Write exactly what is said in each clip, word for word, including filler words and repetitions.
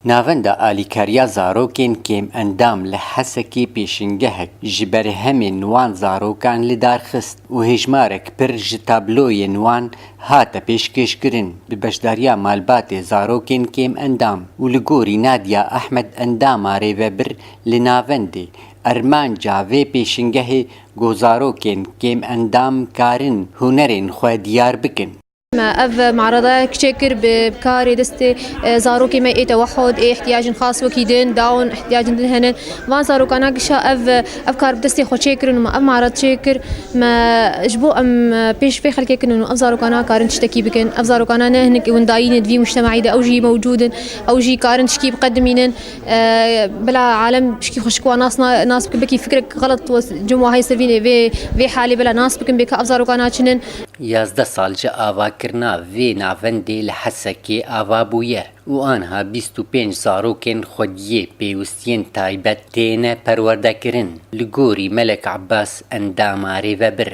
Navenda Alîkariya Zarokên Kêmendam li Hesekê pêşingehek ji berhemên wan zarokan li dar xist û hêjmarek pir ji tabloyên wan hate pêşkêşkirin bi beşdariya malbatê zarokên kêmendam û li gorî Nadiya Ehmed, endama rêvebir li navendê, ermanca vê pêşingehê ku zarokên kêmendam karin hunerên xwe diyar bikin. Me ev marada kiçek kir bi karê destê, e, zarokê me ê tewehhud, ê ihtiyacên xas wekî din, dawon ihtiyacên din hene. Van zarokana gişa ev, ev kar bi destê xwe çêkirin û me ev marad çêkir. Me ji bo em, e, pêş vê xelkê kirin û ev zarokana karin tiştekî bikin. Ev zarokana ne hinek windayî ne di vî mujtemaî de, ew jî mewcûd in, ew jî karin tişkî biqedimînin. E, bila alem tişkî xweşik wan nas na-, nas bikin, belkî fikrek xelet cem wa heye ser vînê vê, vê halê bila nas bikin bê ka ev zarokana çi nin. Yazdeh sal ji avakirina vê navendê li Hesekê ava bûye û anha bîst û pênc zarokên xwediyê pêwistiyên taybet têne perwerdekirin. Li gorî Melek Abbas, endama rêvebir.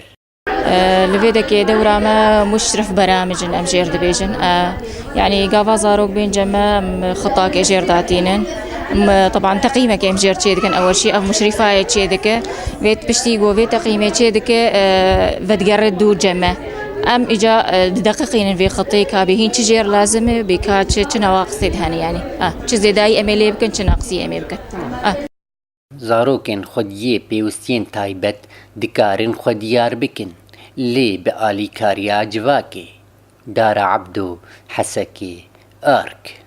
Li vê dekê dewra me muşrif beramicin em jêr dibêjin. E, yanî gava zarok bên cem me, em xitake jêr datînin. Em, teban teqîmeke em jêr çêdikin, ew jî ev muşrîfayê çêdike. Vê piştî ku vê teqîmê çêdike, e, vedigerê dûr cem me. Em îca, e, dideqiqînin vê xitê ka bê hîn çi jêr lazim e, bê ka çi, çi newaqisê dihene yanî. E, çi zêdayî em ê lê bikin, çi neqsî em ê bikin. E. Zarokên xwediyê pêwistiyên taybet dikarin xwe diyar bikin, lê bi alîkariya civakê. Dara Ebdo, Hesekê, Ark.